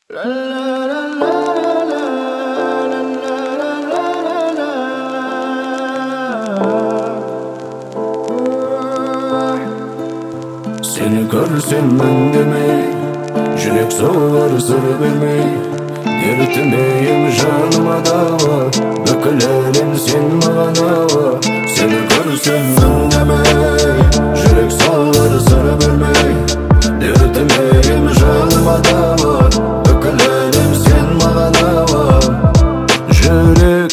Seni көрсем үндемей, жүрек соғар сыр бермей, дертіме ем жаныма дауа, бүкіл әлем сен маған ауа. Сені көрсем үндемей, жүрек соғар сыр бермей, дертіме ем жаныма дауа, бүкіл әлем сен маған ауа. Жүрек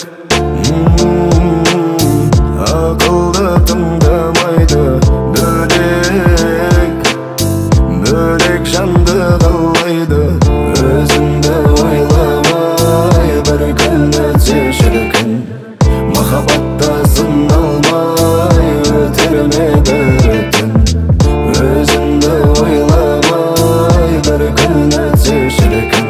ақылды тыңдамайды, бөлек жанды қалайды. Өзіңді ойламай бір күн өтсе шіркін, махаббатта сыналмай өтер ме бір түн. Өзіңді ойламай бір күн өтсе шіркін,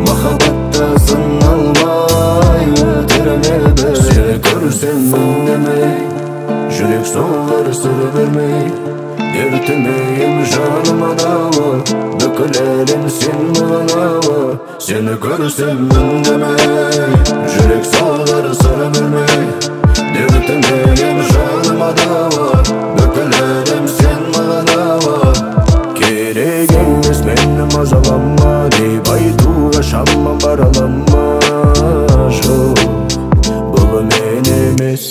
махаббатта сыналмай өтер ме бір. Сені көрсем үндемей, жүрек соғар сыр бермей, дертіме ем жаныма дауа, бүкіл әлем сен маған ауа. Сені көрсем үндемей, жүрек соғар сыр бермей, дертіме ем жаныма дауа, бүкіл әлем сен маған ауа. Керек емес мені мазалама деп айтуға шамам бара ала ма? Жоқ, бұл мен емес.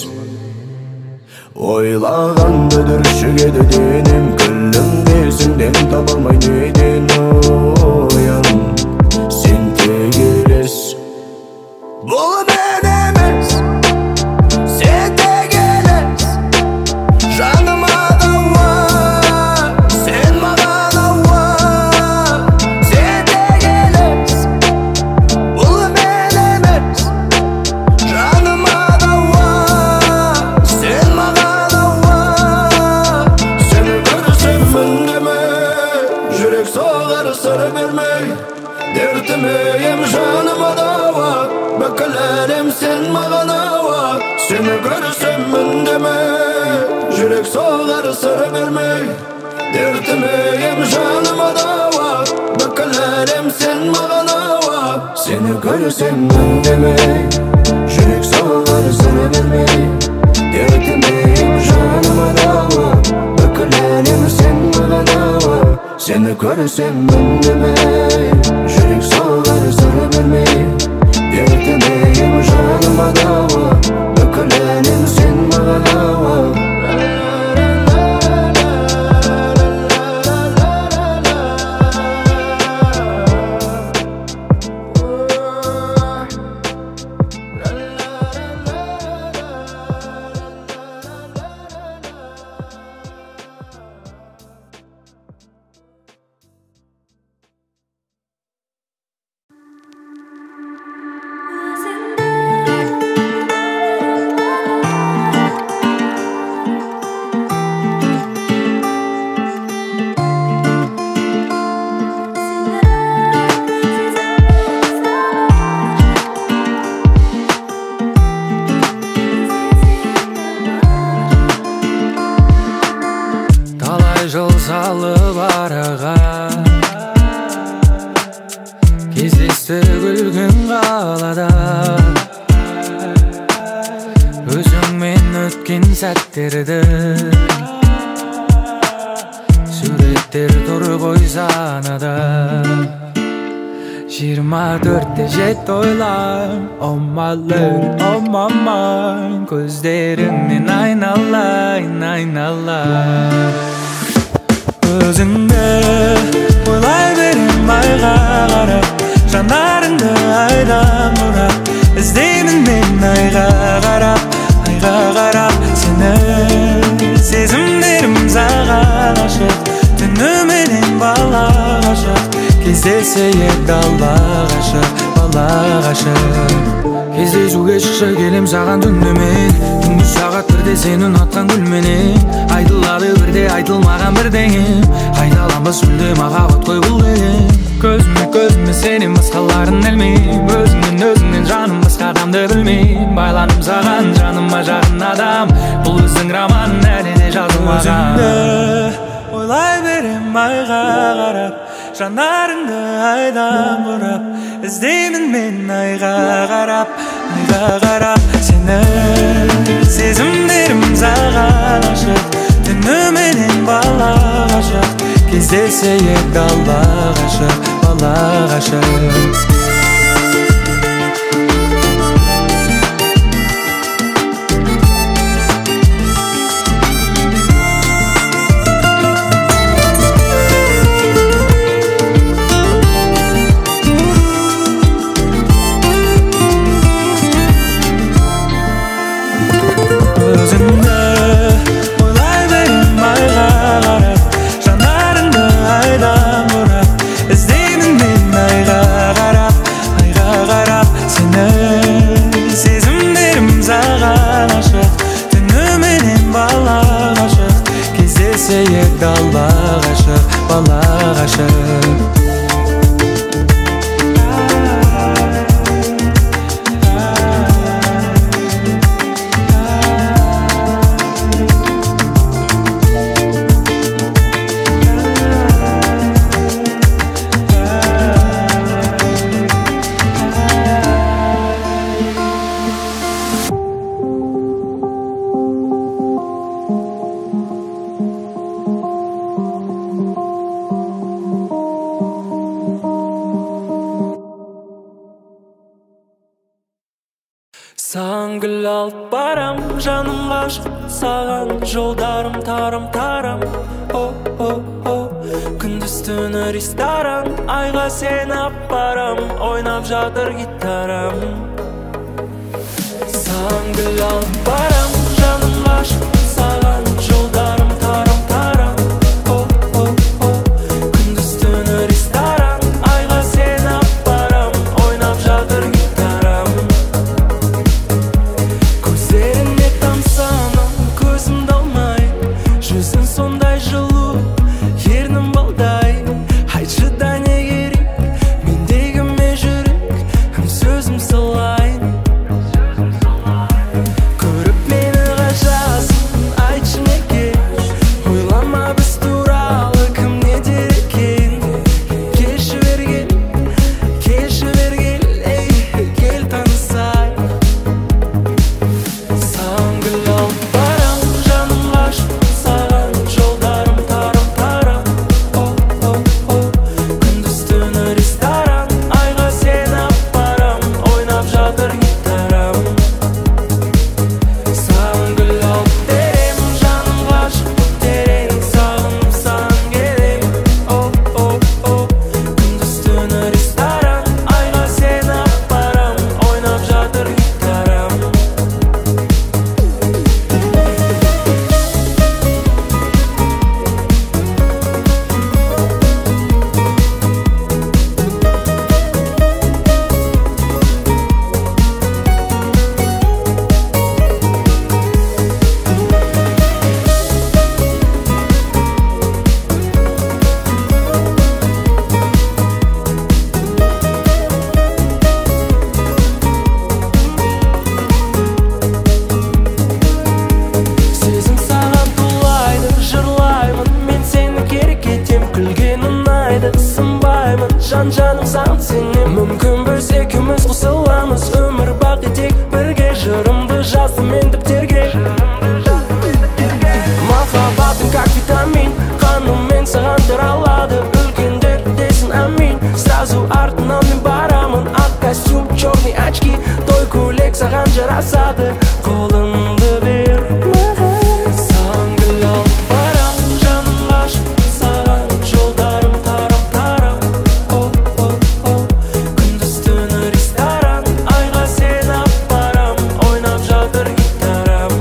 Ойлағанды дүршігеді денем, күлімдесің дем таба алмай неден оян, сен тек елес. Бұл мен емес, сен тек елес, жаныма дауа, сен маған ауа. Сен тек елес, бұл мен емес, жаныма дауа, сен маған ауа. Сені көрсем үндемей, жүрек соғар сыр бермей, дертіме ем жаныма дауа, бүкіл әлем сен маған ауа. Сені көрсем үндемей, жүрек соғар сыр бермей, дертіме ем жаныма дауа, бүкіл әлем сен маған ауа. Сені көрсем үндемей, жүрек соғар сыр бермей, дертіме ем жаныма дауа, бүкіл әлем сен маған ауа. Сені көрсем үндемей, жүрек соғар сыр бермей, дертіме ем жаныма дауа, бүкіл әлем сен маған ауа. Сәттерді суреттер тұр ғой санада. 24/7 ойлам, oh my lady, oh my mind, көздеріңнен айналайын, айналайын. Өзіңді ойлай берем айға қарап, жанарыңды айдан бұрап, іздеймін мен айға қарап, айға қарап сені. Сезімдерім саған ашық, түніменен бала ғашық, кездесейік дала ғашық, бала ғашық. Кездесуге шықшы келем саған түнімен, түнгі сағат бірде сені ұнатқан гүлменен. Айтылады бірде айтылмаған бірдеңе, қайталанбас мүлде махаббат қой бұл деген. Көзіме көзіме сенен басқаларын ілмеймін, өзіңнен өзіңнен жаным басқа адамды білмеймін. Байландым саған жаныма жақын адам, бұл біздің роман әлі де жазылмаған. Өзіңді ойлай берем айға қарап, Жанарыңды айдан бұрап, іздеймін мен айға қарап, айға қарап сені. Сезімдерім саған ашық, түніменен бала ғашық, кездесейік дала ғашық, бала ғашық. Өзіңді ойлай берем айға қарап, жанарыңды айдан бұрап, іздеймін мен айға қарап, айға қарап сені. Сезімдерім саған ашық, түніменен бала ғашық, кездесейік дала ғашық, бала ғашық. Саған гүл алып барам, жаным ғашық саған, жолдарым тарам-тарам. О-о-о, күндіз түні ресторан, айға сені апарам, ойнап жатыр гитарам. Саған гүл алып барам, жаным ғашық саған, жолдарым тарам-тарам. О-о-о, күндіз түні ресторан, айға сені апарам, ойнап жатыр гитарам. Көздеріңе тамсанам, көзімді алмай, жүзің сондай жылу, ернің балдай. Айтшы да не керек, мендегіме жүрек, сөзім салайын. Көріп мені қашасың, айтшы неге, ойлама біз туралы кім не дер екен. Келші бері кел, келші бері кел, ей, кел танысайық. Саған гүл алып барам, жаным ғашық саған, жолдарым тарам-тарам. О-о-о, күндіз түні ресторан, айға сені апарам, ойнап жатыр гитарам. Саған гүл алып берем, жаным ғашық терең, сағынып саған келем. О-о-о, күндіз түні ресторан, айға сені апарам, ойнап жатыр гитарам. Сезім саған тулайды, жырлаймын, мен сені керек етем, күлген ұнайды, сынбаймын, жан-жаным саған сенем. Мүмкін біз екеуміз қосыламыз, өмір бақи тек бірге, жырымды жаздым мен дәптерге. Махаббатың как витамин, қаныммен саған таралады, үлкендер десін әмин. Сразу артынан мен барамын, ақ костюм, черный очки, той көйлек саған жарасады, қолыңды бер маған. Саған гүл алып барам, жаным ғашық саған, жолдарым тарам-тарам. О-о-о, күндіз түні ресторан, айға сені апарам, ойнап жатыр гитарам.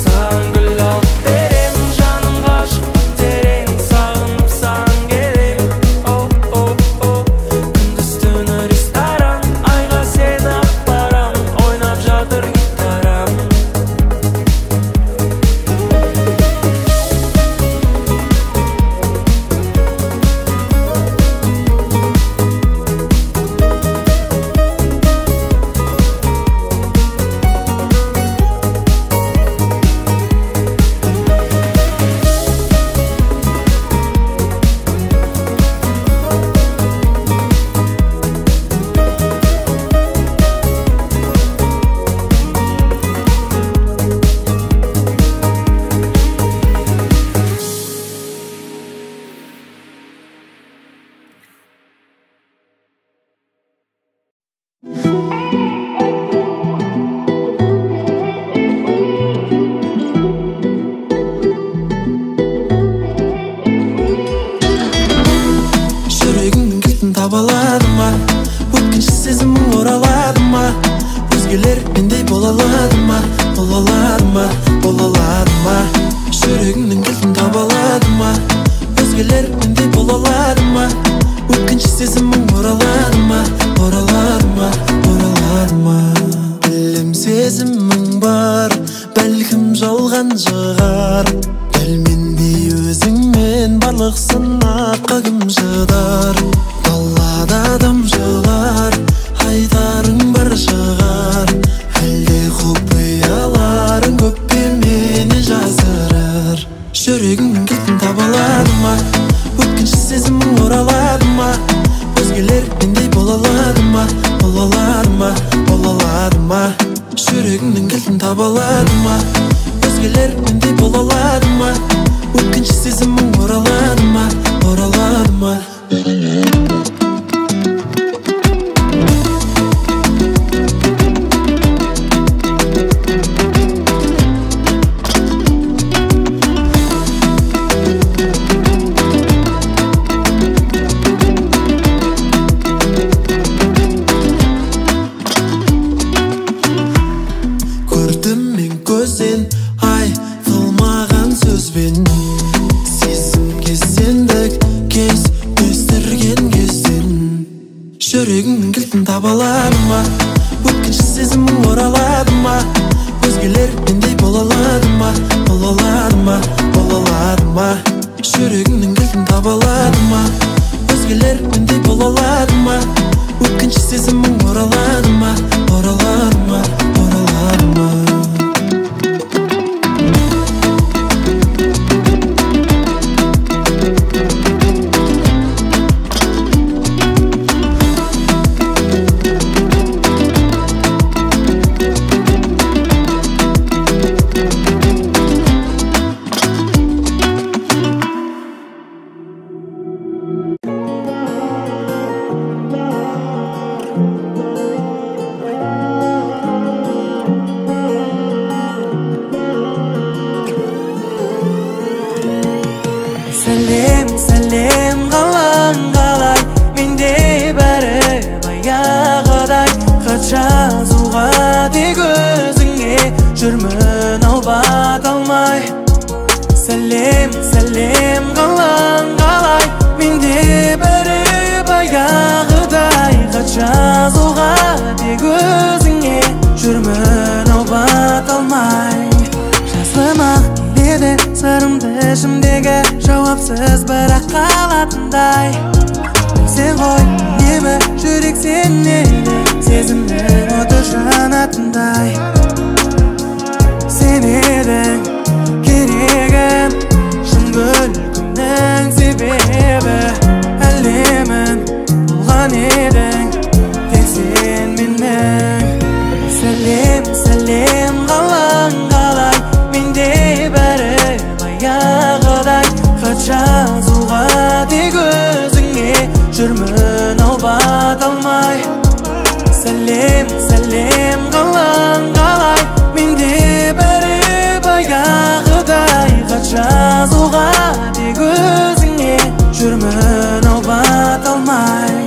Саған гүл алып берем, жаным ғашық терең, сағынып саған келем. О-о-о, күндіз түні ресторан, айға сені апарам, ойнап жатыр гитарам. таба алады ма? Өткінші сезімің оралады ма? Өзгелер мендей бола алады ма? Бола алады ма? Бола алады ма? Жүрегіңнің кілтін таба алады ма? Өзгелер мендей бола алады ма? Өткінші сезімің оралады ма? Оралады ма? Оралады ма? Білем сезімің бар, бәлкім жалған шығар. Дәл мендей өзіңмен барлық сынаққа кім шыдар? Далада тамшылар, айтарың бар шығар. Әлде құпияларың көп пе менен жасырар? Жүрегіңнің кілтін таба алады ма? Өткінші сезімің оралады ма? Өзгелер мендей бола алады ма? Бола алады ма? Бола алады ма? Жүрегіңнің кілтін таба алады ма? Өзгелер мендей бола алады ма? Өткінші сезімің оралады ма? Оралады ма? Көрдім мен көзден айтылмаған сөзбен, сезімге сендік кез өстірген кезден. Жүрегіңнің кілтін таба алады ма? Өткінші сезімің оралады ма? Өзгелер мендей бола алады ма? Бола алады ма? Бола алады ма? Жүрегіңнің кілтін таба алады ма? Өзгелер мендей бола алады ма? Өткінші сезімің оралады ма? Оралады ма? Оралады ма? Сәлем, сәлем, қалаң қалай? Менде бәрі баяғыдай. Хат жазуға тек өзіңе жүрмін ау бата алмай. Сәлем, сәлем, қалаң қалай? Менде бәрі баяғыдай. Хат жазуға тек өзіңе жүрмін ау бата алмай. Жазғым-ақ келеді сырымды ішімдегі, жауапсыз бірақ қалатындай. Білсең ғой үнемі жүрек сенеді, сезімнің оты жанатындай. Сен едің керегім, шын күлкімнің себебі. Әлемім болған едің, тек сен менің. Сәлем, сәлем, қалаң қалай? Менде бәрі баяғыдай. Хат жазуға тек өзіңе жүрмін ау бата алмай. Сәлем, сәлем, қалаң қалай? Менде бәрі баяғыдай. Хат жазуға тек өзіңе жүрмін ау бата алмай.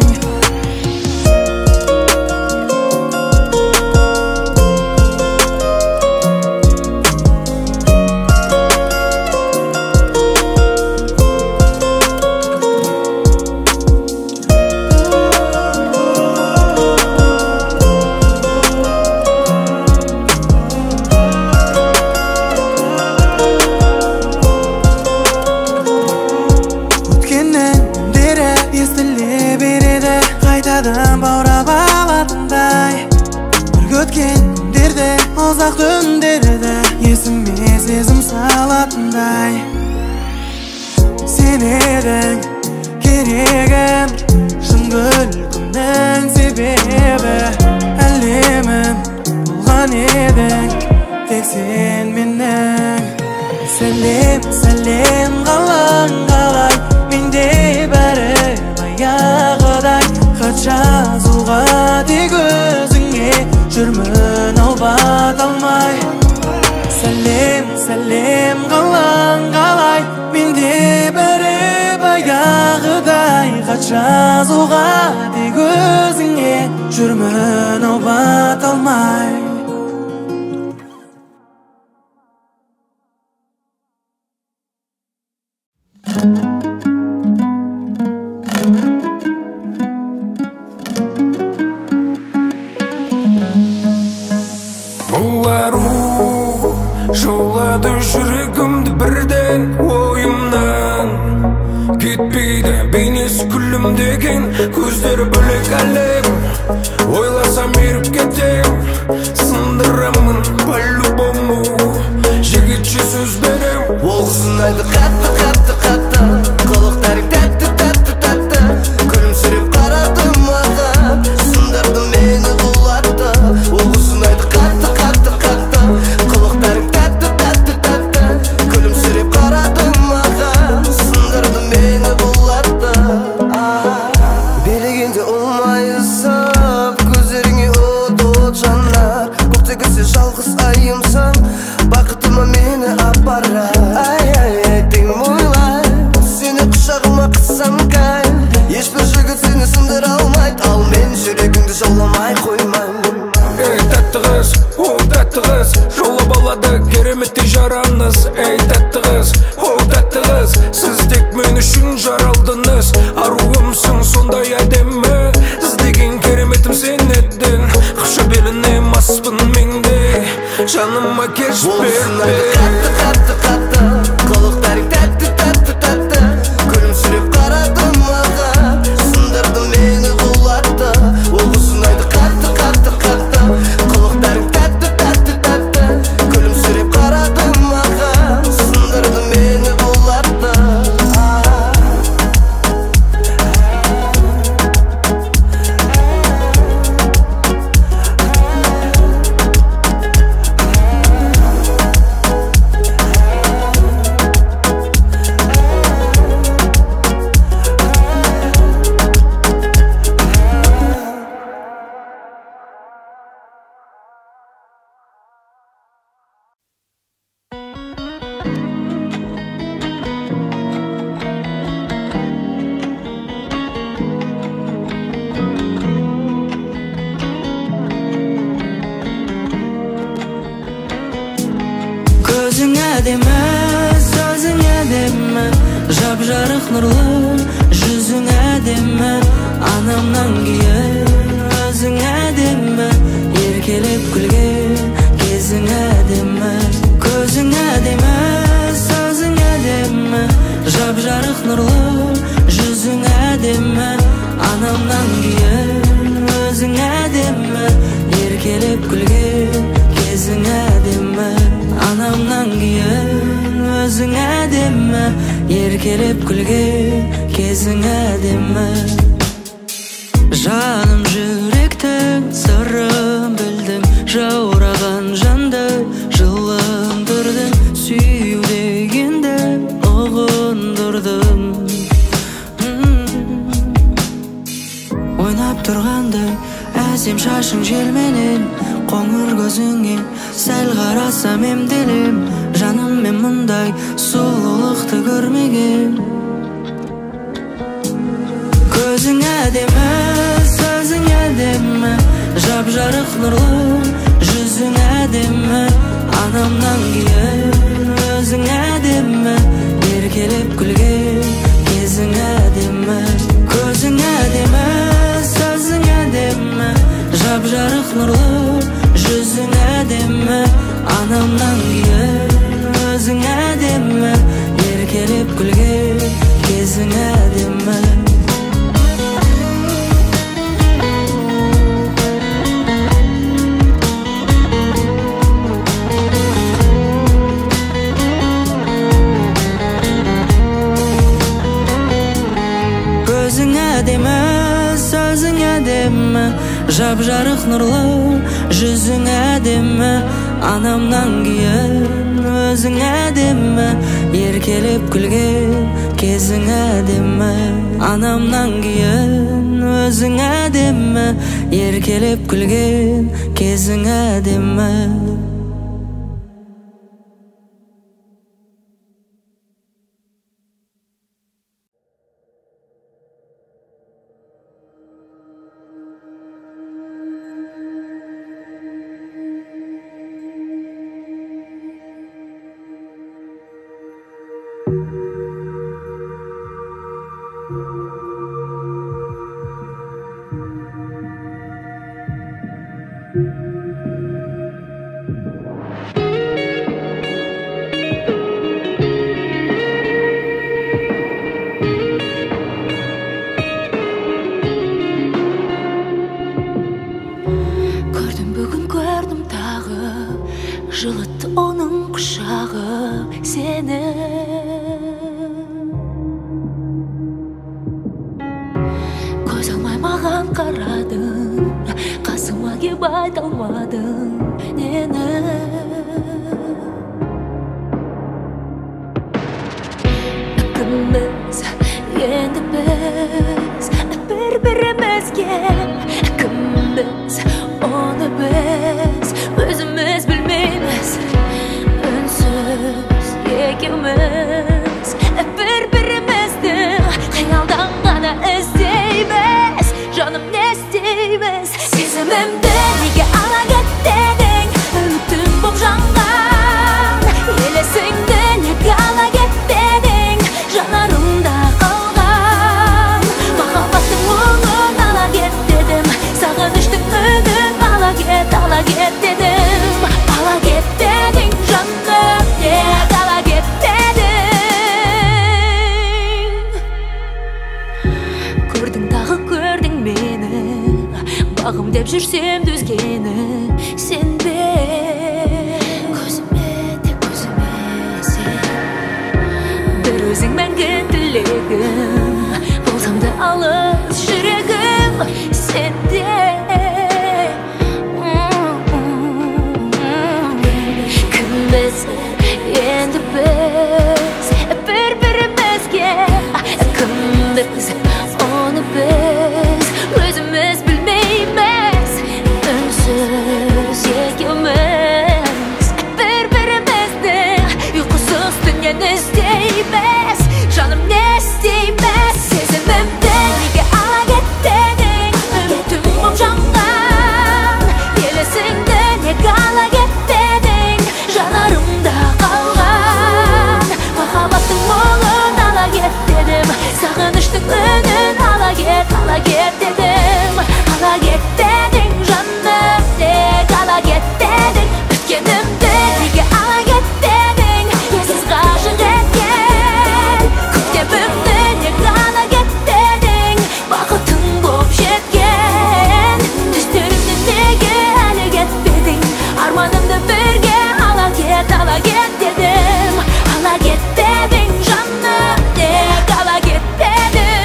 Қайтадан баурап алатындай. Бірге өткен күндерді, ұзақ түндерді есіме сезім салатындай. Сен едің керегім, шын күлкімнің себебі. Әлемім болған едің, тек сен менің. Сәлем, сәлем, қалаң қалай? Менде бәрі баяғыдай. Хат жазуға тек өзіңе жүрмін ау бата алмай. Сәлем, сәлем, қалаң қалай? Менде бәрі баяғыдай. Хат жазуға тек өзіңе жүрмін ау бата алмай. Бұл ару жаулады жүрегімді бірден ойымнан кетпейді бейнесі күлімдеген көздері бөлек әлем. Ойласам еріп кетем, сындырамын по-любому, жігітше сөз берем. Ол қыз ұнайды қатты, қатты, қатты, қылықтары тәтті, тәтті, тәтті. Күлімсіреп қарады маған, сындырды мені құлатты. Ол қыз ұнайды қатты, қатты, қатты, қылықтары тәтті, тәтті, тәтті. Күлімсіреп қарады маған, сындырды мені құлатты. Билегенде ұлмайсып, көздеріңе от, от жанар. Көктегісі жалғыз айымсың, бақытыма мені апарар. Ай, ай, ай, ты мой лайф, сені құшағыма қыссам кайф. Ешбір жігіт сені сындыра алмайды, ал мен жүрегіңді жауламай қоймаймын. Ей, тәтті қыз, о тәтті қыз, жаулап алады кереметтей жараңыз. Ей, тәтті қыз, о тәтті қыз, сіз тек мен үшін жаралдыңыз. Аруымсың сондай әдемі, іздеген кереметім сен едің. Қыша беліне маспын мен де, жаныма кеш Ол қыз берме. ұнайды қатты, қатты, қатты, қылықтары тәтті, тәтті, тәтті. Күлімсіреп қарады маған, сындырды мені құлатты. Ол қыз ұнайды қатты, қатты, қатты, қылықтары тәтті, тәтті, тәтті. Күлімсіреп қарады маған, сындырды мені құлатты. Көзің әдемі, сөзің әдемі, жап-жарық нұрлы жүзің әдемі. Анамнан кейін өзің әдемі, еркелеп күлген кезің әдемі. Көзің әдемі, сөзің әдемі, жап-жарық нұрлы жүзің әдемі. Анамнан кейін өзің әдемі, еркелеп күлген кезің әдемі. Анамнан кейін өзің әдемі, еркелеп күлген кезің әдемі. Жаным жүректің сырын білдің, жаураған жанды жылындырдың, сүю дегенді ұғындырдың. Ойнап тұрғандай әсем шашың желменен, қоңыр көзіңе сәл қарасам емделем. Жаным мен мұндай сұлулықты көрмегем. Көзің әдемі, сөзің әдемі, жап-жарық нұрлы жүзің әдемі. Анамнан кейін өзің әдемі, еркелеп күлген кезің әдемі. Көзің әдемі, сөзің әдемі, жап-жарық нұрлы жүзің әдемі. Анамнан кейін өзің әдемі, еркелеп күлген кезің әдемі. Көзің әдемі, сөзің әдемі, жап-жарық нұрлы жүзің әдемі. Анамнан кейін өзің әдемі, еркелеп күлген кезің әдемі. Анамнан кейін өзің әдемі, еркелеп күлген кезің әдемі. Жылытты оның құшағы сені. Көз алмай маған қарадың, қасыма кеп айта алмадың нені. Кімбіз енді біз бір-бірімізге, кімбіз оны біз өзіміз білмейміз. Үнсіз екеуміз бір-бірімізді қиялдан ғана іздейміз. Жаным, не істейміз? Сезімімді неге ала кетпедің? Үмітім боп жанған елесіңді неге ала кетпедің? Жанарымда қалған махаббаттың мұңын ала кет дедім, сағыныштың үнін ала кет, ала кет дедім. Ала кет дедің, жаным, неге ала кетпедің? Көрдің тағы, көрдің мені, бағым деп жүрсем өзгені, сенбе. Көзіме, тек көзіме сен, бір өзің мәңгі тілегім, болсам да алыс жүрегім сенде. Кімбіз енді біз бір-бірімізге, кімбіз оны біз өзіміз білмейміз. Үнсіз екеуміз бір-бірімізді ұйқысыз түннен іздейміз. Жаным, не істейміз? Сезімімді неге ала кетпедің? Үмітім боп жанған елесіңді неге ала кетпедің? Жанарымда қалған махаббаттың мұңын ала кет дедім, сағыныштың үнін ала кет, ала кет дедім. Ала кетпедің, жаным, неге ала кетпедің? Өткенімді неге ала кетпедің? Ессіз ғашық еткен көктемімді неге ала кетпедің? Бақытың боп жеткен түстерімнен неге әлі кетпедің? Арманымды бірге ала кет, ала кет дедім. Ала кетпедің, жаным, неге ала кетпедің?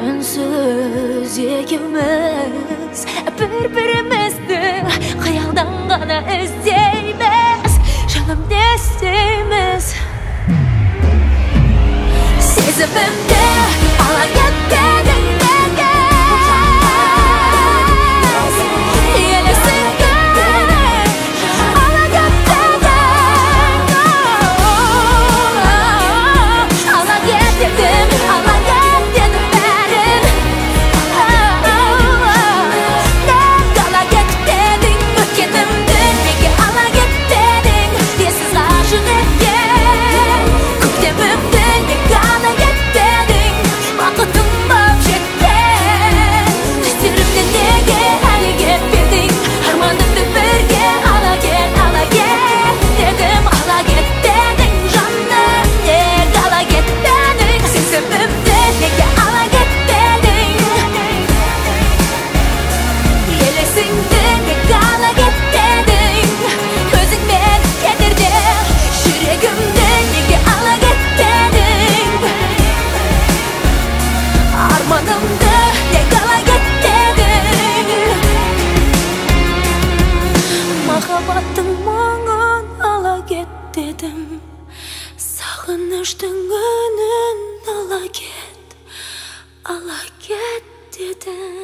Үнсіз екеуміз бір-бірімізді қиялдан ғана іздейміз. Жаным, не істейміз? Сезімімді ала кетпедің неге? Елесіңді ала кетпедің. Ала кет дедім, ала кет дедім бәрін. Неге ала кетпедің? Өткенімді неге ала кетпедің? Ессіз ғашық еткен көктемімді неге ала кетпедің? Бақытым боп жеткен түстерімнен неге әлі кетпедің? Арманымды бірге ала кет, ала кет дедім. Ала кетпедің, жаным, неге ала кетпедің? Сезімімді неге ала кетпедің? Елесіңді неге ала кетпедің? Өзіңмен кетерде жүрегімді неге ала кетпедің? Арманымды неге ала кетпедің? Махаббаттың мұңын ала кет дедім, сағыныштың үнін ала кет, ала кет дедім.